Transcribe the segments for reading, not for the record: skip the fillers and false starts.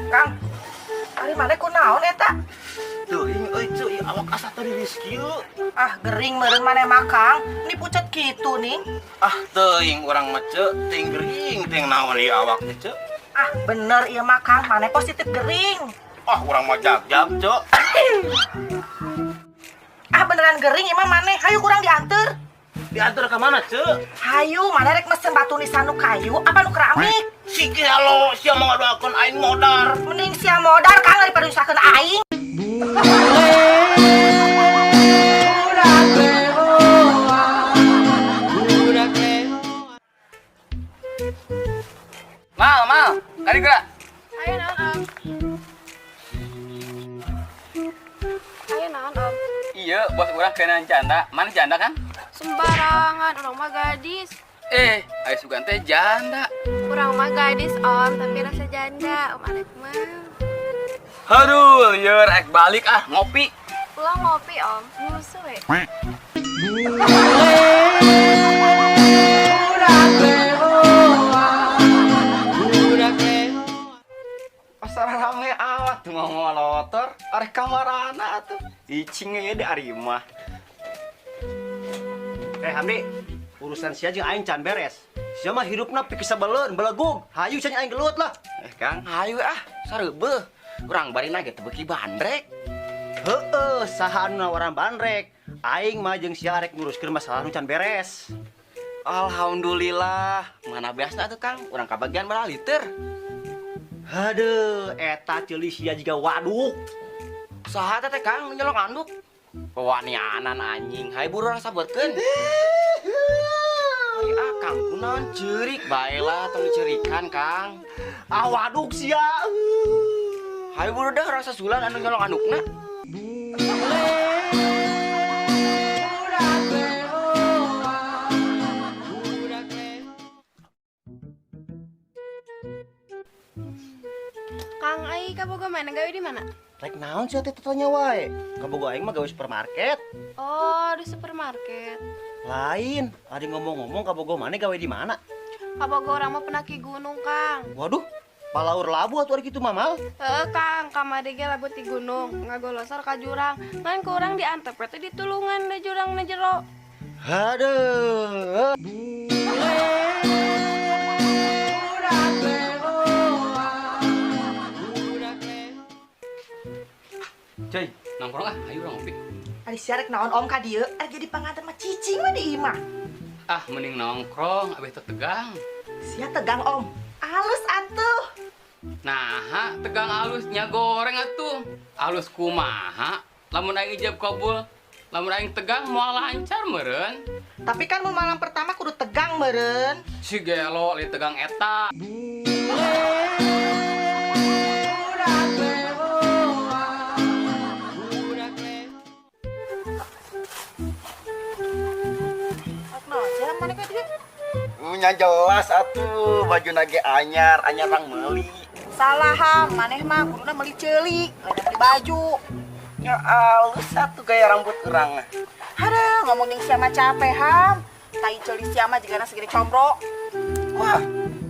Kang, ari maneh kunaon eta? Teuing euy ceu, ieu awak asa tadi kieu. Ah, gering meureun maneh mah, Kang. Ini pucet kitu nih. Ah, teuing urang mah ceu, teuing gering, teuing naon ieu awak teh ceu. Ah, bener ieu mah, Kang, maneh positif gering. Ah, urang mah jag-jag ceu. Ah, beneran gering ieu mah maneh. Hayu kurang dianter. Diantar ka mana ceu? Hayu, maneh rek mesen batu nisan nu kayu apa nu keramik? Si gelo, sia mau ngadoakeun aing modar. Mending sia modar, Kang, daripada nyusahkeun aing. Mal, mal, kali gerak. Ayo naon, Om? Ayo naon, Om? Iya, bos urang kena janda. Mana janda kan? Sembarangan, urang mah gadis. Eh, ayo sugan teh janda. Urang mah gadis, Om, tapi rasa janda. Om arek mah. Aduh, lieur rek balik ah, ngopi. Ulah ngopi, Om. Nyusu we. Pasar rame awat tuh mau ngolotor, arek kamarana atuh. Icing ge di ari mah. Eh Hamdi, urusan sia jeung aing can beres. Sia mah hirupna pikisabeleun, belegug. Hayu sia aing gelut lah. Eh Kang, hayu ah, sareubeuh. Urang barina ge teu beuki bandrek. Heeh, saha anu nawaran bandrek. Aing mah jeung sia arek nguruskeun masalah nu can beres. Alhamdulillah, mana beasna atuh Kang, urang kabagian baraha liter. Haduh, eta ceuli sia jiga waduk. Saha teh Kang nu nyolong anduk? Wawanianan anjing, hayu buru urang sabeutkeun. Ari akang kunaon ceurik bae lah tong dicerikan Kang. Ah waduk sia. Hayu buru dah rasa sulan anu nyolong andukna. Kang, ai kabogo mana gawe di mana? Rek naon sia teh tanya wae. Kabogo aing mah gawe supermarket. Oh, di supermarket. Lain, ari ngomong-ngomong kabogo mana gawe di mana? Kabogo urang mah pendaki gunung, Kang. Waduh, palaur labu atuh ari kitu mah mal. Heeh, Kang, kamari ge labu ti gunung, ngagolosor ka jurang. Ngan ku urang diantep we teh ditulungan da jurangna jero. Haduh. Cuy, nongkrong ah, ayo urang ngopi. Ari sia rek naon Om ka dieu? Arek jadi panganten mah cicing we di imah. Ah, mending nongkrong, abeh teh tegang. Sia tegang Om. Alus atuh. Nah, tegang alusnya goreng atuh. Alus kumaha? Lamun aing ijab kabul, lamun aing tegang moal lancar meureun. Tapi kan mun malam pertama kudu tegang meureun. Si gelo li tegang eta. Nya jelas atuh baju nage anyar, anyar rang meuli. Salah Ham, maneh mah kuduna meuli ceuli, lain meuli baju. Nya alus atuh gaya rambut urang. Haduh, ngomong jeung sia mah capek Ham. Tai ceuli sia mah jigana segede combro. Wah,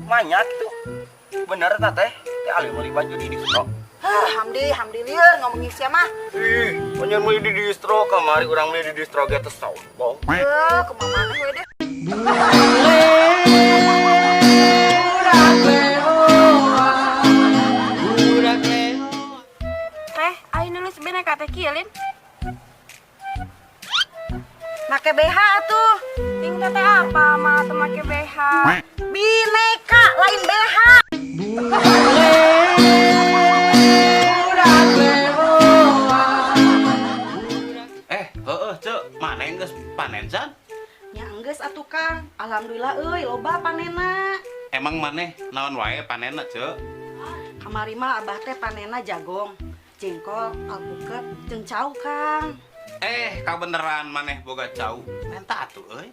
banyak tuh. Bener ta teh? Teh alih meuli baju di distro. Hah, Hamdi, Hamdi lieur ngomong jeung sia mah. Ih, anyar meuli di distro, kamari urang meuli di distro ge teh sombong. Heuh, kumaha maneh we deh. Teh, ayo nulis bineka teh kieu, Lin. Make BH atuh. Ting teh apa mah teu make BH? Bineka lain BH. Eh, heeh ceu, mana geus panen can? Nya enggeus atuh Kang. Alhamdulillah euy loba panenna. Emang maneh naon wae panenna ceu? Kamari mah abah teh panenna jagong, jengkol, alpukat, jeung cau Kang. Eh, kabeneran maneh boga cau. Menta atuh euy.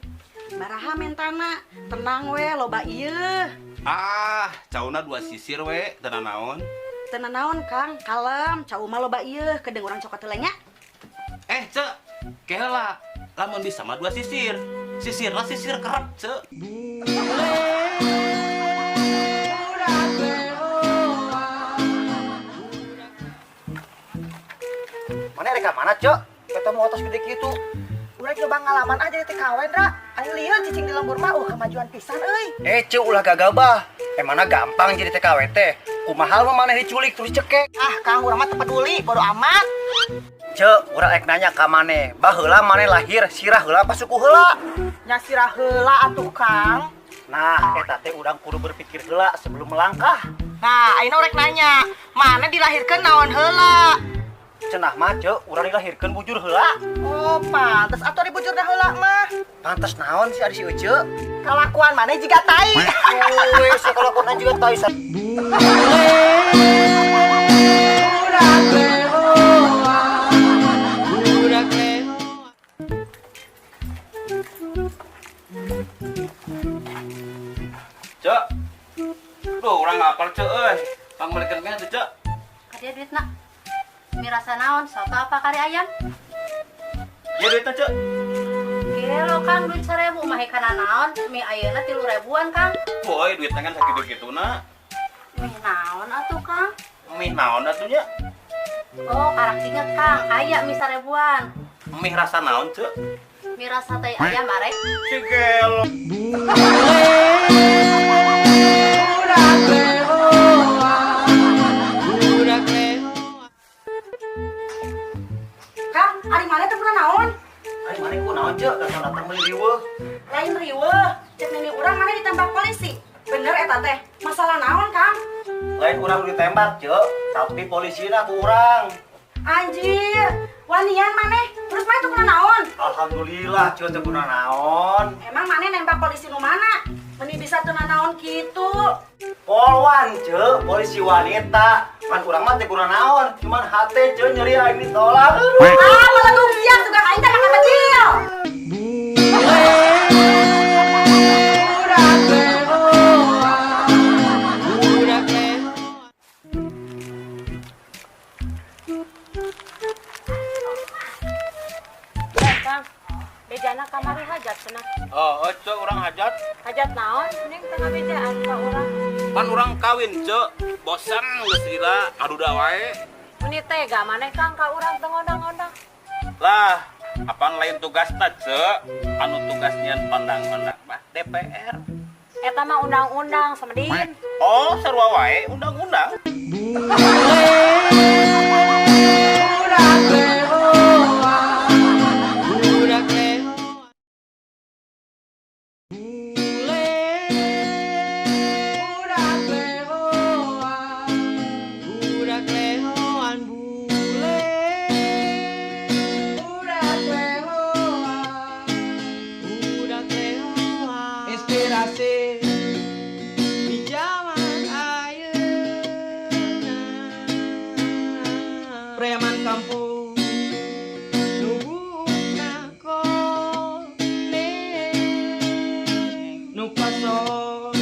Baraha mentana, tenang we loba ieu. Ah, cauna dua sisir we, teu naon. Teu naon Kang, kalem, cau mah loba ieu, kedeung urang cokot heula nya. Eh, ceu, keheula. Lamun bisa mah dua sisir. Sisirna sisir kerep, ceu. Mana rek ka mana, Cek? Ketemu atas gede kitu. Urang coba ngalaman aja di TKW, Ra. Aing lieur cicing di lembur mah, kemajuan pisan euy. Eh, Cek ulah gagabah. Emangna gampang jadi TKW teh. Kumaha mah maneh diculik terus cekek. Ah, Kang, urang mah teu peduli, bodo amat. Cek, urang ek nanya ka maneh. Baheula maneh lahir sirah heula apa suku heula? Nya sirah heula atuh, Kang. Nah, eta teh urang kudu berpikir heula sebelum melangkah. Nah, ayeuna urang nanya, maneh dilahirkeun naon heula? Cenah mah, Cek, urang dilahirkeun bujur heula. Oh, pantes atuh ari bujurna heula mah. Pantes naon sih ari si Ece? Kalakuan maneh jiga tai. Weh, si kalakuan jiga tai. Cek. Duh, urang ngapal cek euy. Pangmeulikeun mie atuh, Cek. Kadia duitna. Mie rasa naon? Soto apa kari ayam? Ya duitna, Cek. Gelo Kang, duit 1000 mah kana naon? Mie ayeuna 3.000-an, Kang. Boy, duitna kan sakitu-kituna. Mie naon atuh, Kang? Mie naon atuh nya? Oh, karak inget, Kang. Aya mie 1000-an. Mie rasa naon, Cek? Mie rasa tai ayam arek. Si gelo. Kang, ari maneh teh pernah naon? Ari maneh ku naon, Cek? Datang-datang meuli riweuh. Lain riweuh, cek nini urang maneh ditembak polisi. Bener eta teh. Masalah naon, Kang? Lain urang ditembak, Cek, tapi polisina ku urang. Anjir, wanian maneh. Terus maneh teu kuna naon? Alhamdulillah, Cek teu kuna naon. Emang maneh nembak polisi nu mana? Meni bisa teu naon kitu. Polwan, Cek, polisi wanita. Kan urang mah teu kuna naon, cuman hate Cek nyeri aing ditolak. Ah, malah dugian tukang aing teh makan kecil. Kang, bejana kamari hajat cenah. Oh, Cek, urang hajat. Hajat naon? Ning tengah bejaan ka urang. Pan urang kawin, Cek. Bosan geus lila, aduda wae. Meni tega maneh Kang ka urang teu ngondang-ngondang. Lah, apaan lain tugasna, Cek? Anu tugas nyian pandang-pandang mah DPR. Eta mah undang-undang samedin. Oh, sarua wae undang-undang. Inspirasi di zaman ayeuna, preman kampung nu buukna koneng, nu pasol